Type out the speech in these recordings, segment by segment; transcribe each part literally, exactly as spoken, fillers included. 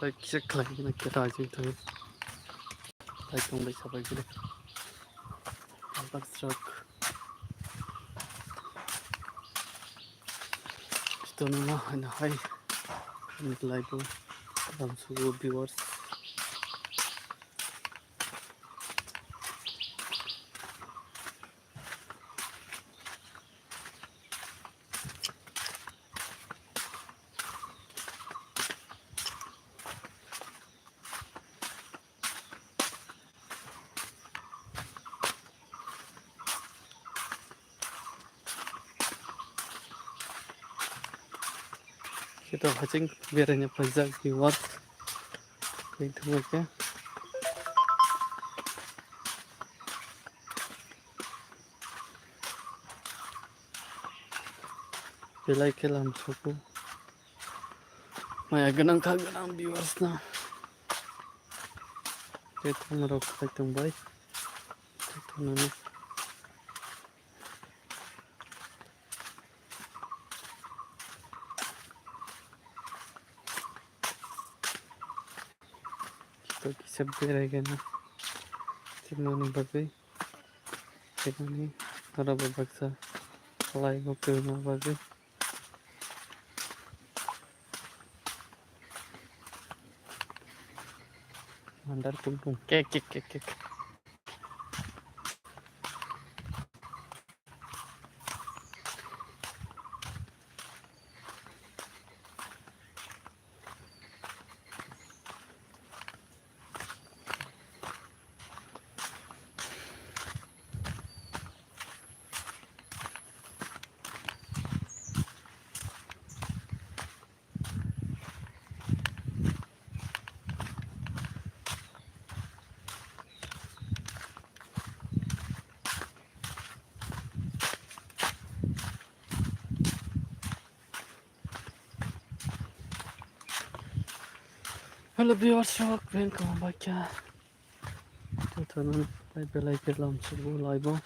Like, check like, na kira ajin thang. Like, tong bai sabai gini. Abak srok. Ito na na, na hai. Like, lamsugo viewers. Khe to haching beraina phaijak viewers. Tei thangma khe. Belai khe lamsugo. Maya gwnang kha gwnang viewers no. Tei thangma rok khai tong bai. Tei thangma no. To kisa berai gana. Chimani bagwi. Chimani oro bo baksa. Lai bo kwrwngna bagwi. Mandar kultung. Kek, kek, kek, kek. Hello viewers rok, welcome back ya. Tothono lai belai ke lamsugo laibo.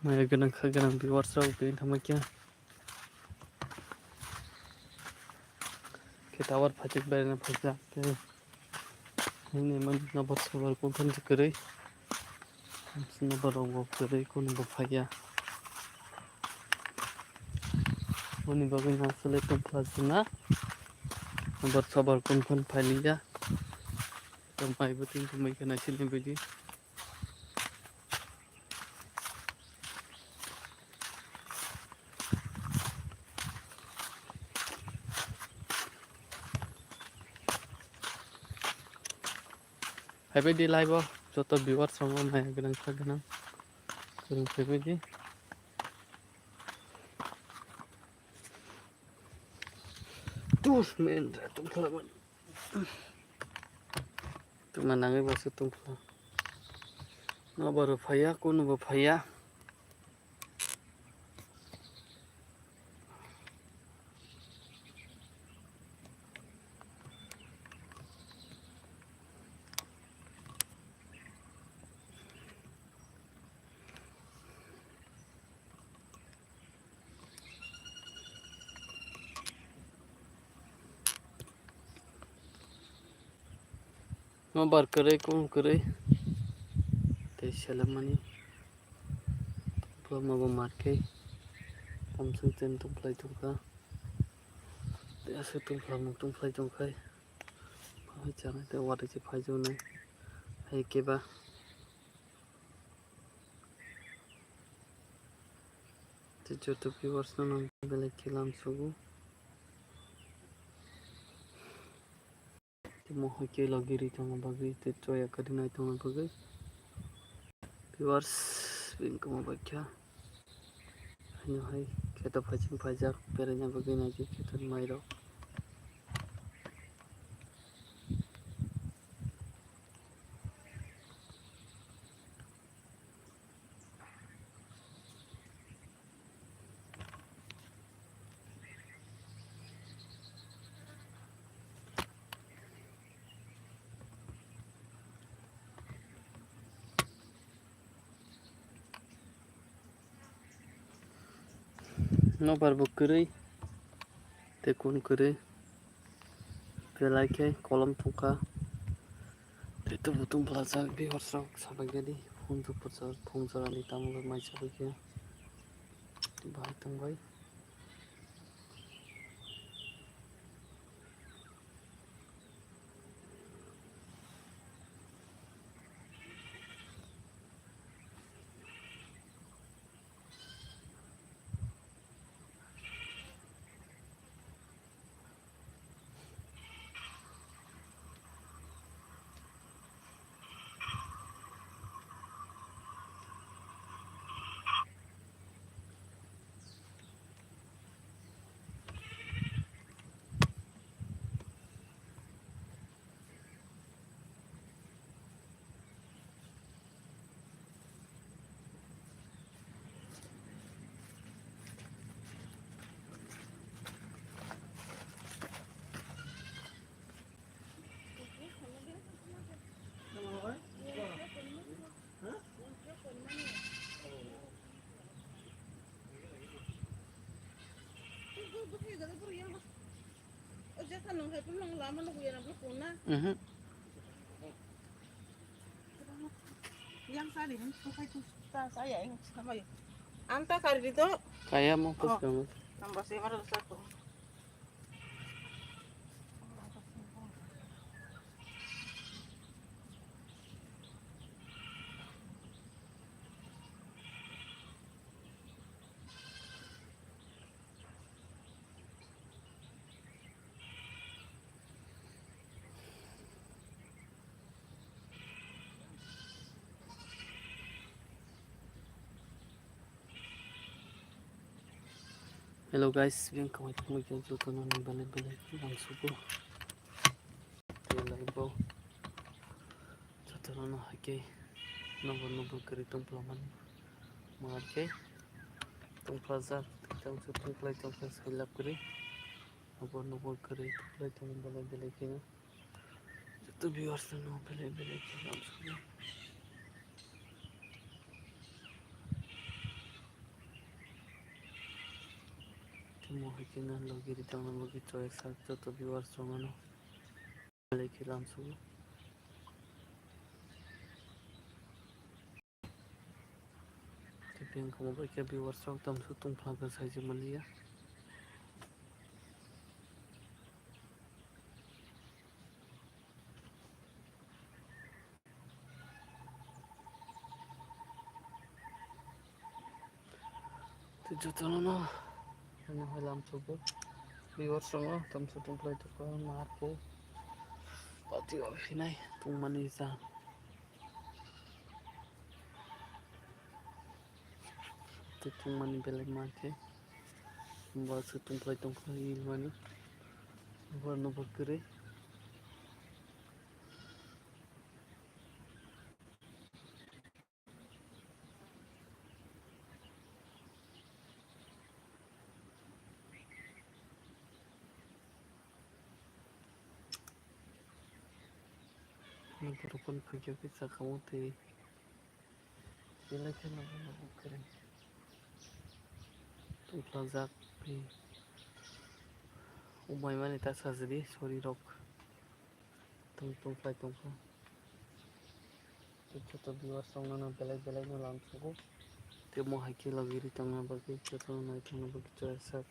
Maya gwnang kha gwnang viewers rok bini thangma khe. Khe tower phaijak beraina phaijak khe. Nini man nabar sabar kung khan kwrwi. Nabar rok bo kwrwi kunu bo phaiya. Boni bagwi no aswlwi tongkha chwngna. Nabar sabar kung khan phailiya. Tong mai bo tong mai khe naisini baidi. Haibaidi live o joto viewers rok no maya gwnang kha gwnang kwrwng phaibaidi. Tus men ra tum khala man. Tuma nangwi bo se tongkha. Nabaro phaiya, kunubo phaiya. Nabar kwrwi, kung kwrwi. Tei selamani. Tongphla ma bo mar khe. Tamsung chen tongphlai tongkha. Tei aswk tongphla mung tongphlai tongkhai. Phai chanai tei watwi se phaijaknai. Hai khe ba. Tei joto viewers no belai khe lamsugo. Tei mohai khe logi ri tongna bagwi tei choya kwrwi nai tongna bagwi. Viewers bini kwma bai kha. Haino hai kheto phaising phaijak beraina bagwi naidi kheto ni mairok. Nobar bo kwrwi tei kun kwrwi. Belai khe kolom thungkha. Tei tubu tungphlajak, bihor rok sabai gadi phunjak, phungjak ani tamo bai mai sabai khe bahai tongbai. Mhm. Yang sari, hmm, sukai tu ta saya yang sama ya. Anta kari di to. Kaya mo pus kamu. Tambah saya marah besar tu. Hello guys, biyang kamai tongmai khe jotono ni belai belai khe ang sugo. Tei live o jotono no hai khe nobor nobor kwrwi tongpla mani. Mar khe tongpla jak, tei tongsa tongplai tongkha sai lab kwrwi. Nobor nobor kwrwi tongplai tongo belai belai khe. Joto viewers no belai belai khe ang sugo. Tei mo hai khe no logi ri tongna bagwi choya sak joto viewers rok no belai khe lam sugo. Tei biyang khe mo bai khe viewers rok tamo se tongphla khe saijak manliya. Tei jotono no ano hai lam sugo. Viewers rok no tamo se tongplai tongkha mar khe. Pati o hinai tongmani ja. Tei tongmani belai ma khe. Bo se tongplai tongkha ilmani. Bo no bo kwrwi. Borok phano phaikha khe sakao tei belai kheno bono bwkhe tongthokjak tei umaimani ta sajadi sorirok tong tongkhlai tongkha. Tei joto viewers rokno belai belai no lamsugo. Tei mo hai khe logi ri tongna bagwi jotono naithokna bagwi choya sak.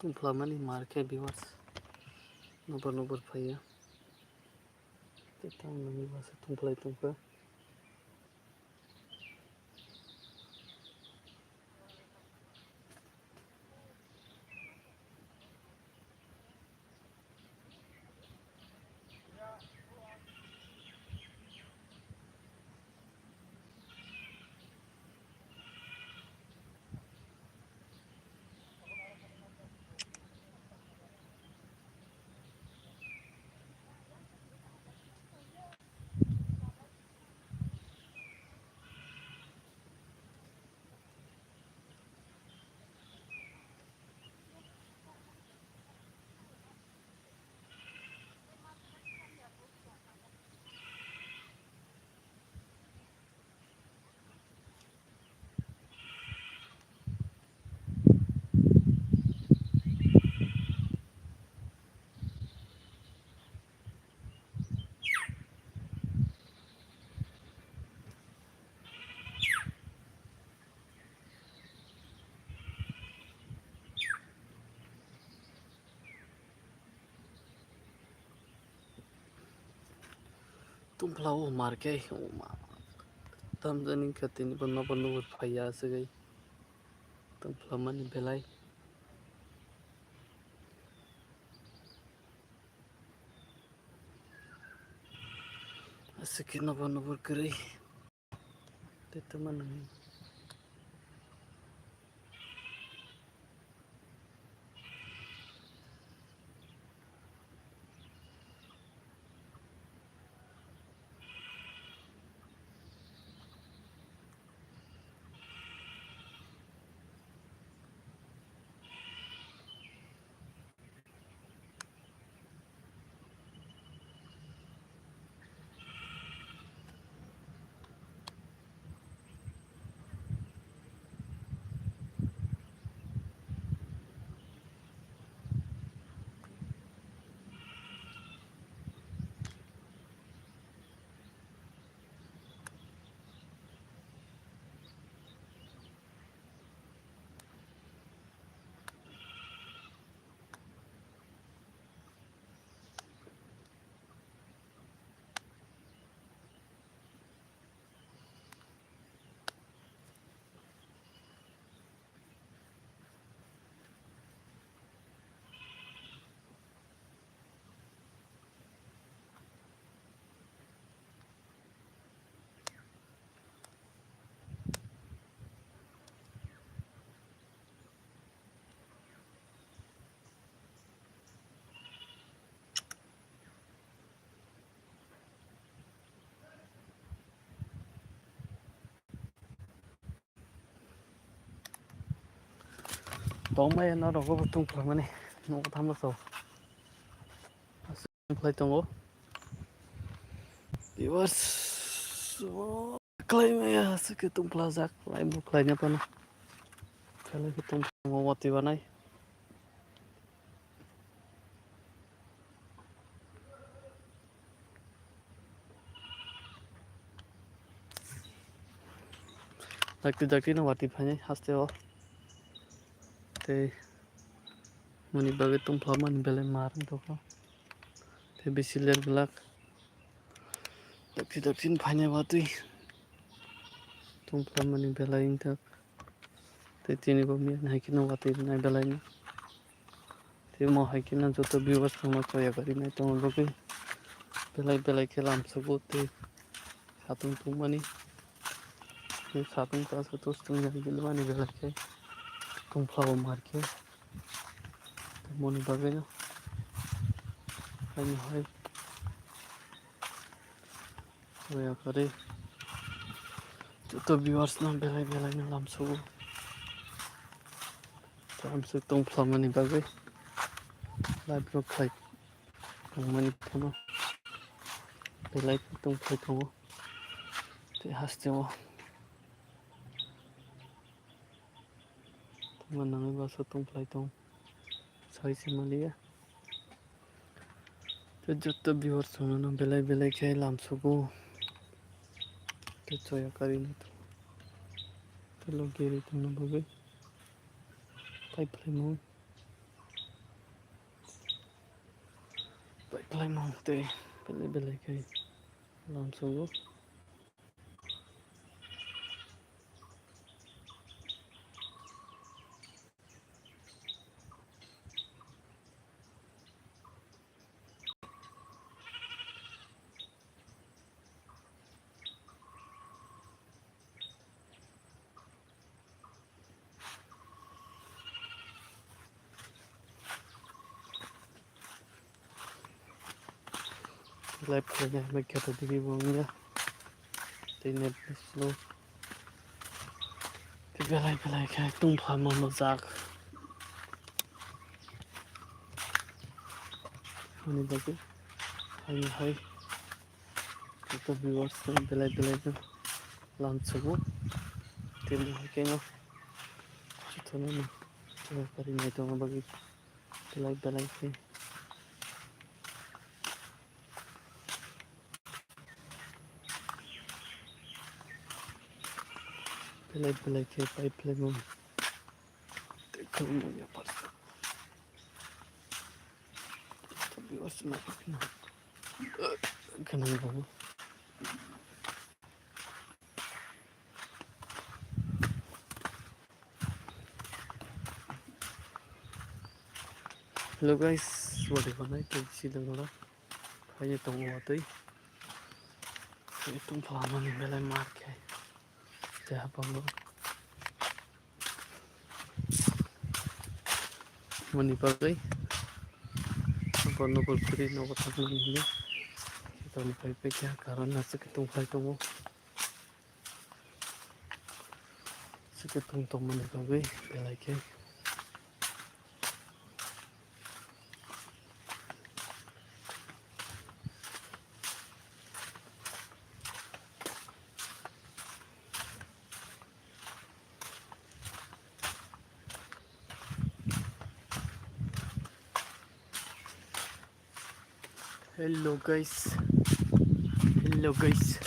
Tungphlamani mar khe viewers. Nokbar nokbar phaiya. Tei tamoni bwsa tungphlai tongkha. Tungphla o mar khe, o ma. Tamjani khe tini bo nobar nobar phaiya aswk ai. Tungphla mani belai. Aswk khe nobar nobar kwrwi. Tei tongma nangni. Tongmaya norok bo tungphla mani nugo tamo so. Tungphlai tongo. Viewers, o khlai maya aswk khe tungphla jak, live bo khlai na phano. Khlai khe tungphla watwi banai. Dakti dakti no watwi phainai haste o. Tei moni bagwi tungphla mani belai mar wng tongkha. Tei bisi ler glak. Dakti dakti no phainai watwi. Tungphla mani belai wng thak. Tei tini bo miya hai kheno watwi rwnai belai no. Tei mo hai kheno joto viewers rok no choya gari nai tongo bagwi belai belai khe lamsogo tei satung tungmani. Tei satung ta satung tungya gilmani belai khe tungphla bo mar khe tongmani bagwi no. Haino hai. Oya kari. Joto viewers no belai belai no lamsogo. Lamsok tong phlangmani bagwi. Live rok khai tongmani phano. Belai tong khai tongo. Tei haste o. Tongma nangwi bwsa tong phlai tong. Sai se maliya. Tei joto viewers rok no belai belai khe lamsogo. Tei choya karwi no tong. Tei logi ri tongna bagwi. Tai phlaimung. Pai khlaimang tei belai belai khe lamsogo. Live khaina hai khe to digi bo wngya. Tei net slow. Tei belai belai khe tungphla mano jak. Ani bagwi hai hai. Joto viewers rok belai belai no lamsogo. Tei bo hai khe no jotono no kari nai tongna bagwi belai belai khe. Belai belai khe pipe laimung. Tei khulumung ya parsa. Joto viewers no khe no. Ganang babu. Hello guys, wadi banai tei sidang ora. Khaye tongo watwi. Tei tungphla mani belai mar khe. Tei hapang bo. Mani bagwi. Bo nokol kwrwi nogo thangmani hinwi. Toni phai phai khe karon aswk khe tungphai tongo. Chikhe tong tongmani bagwi belai khe. Hello guys, hello guys,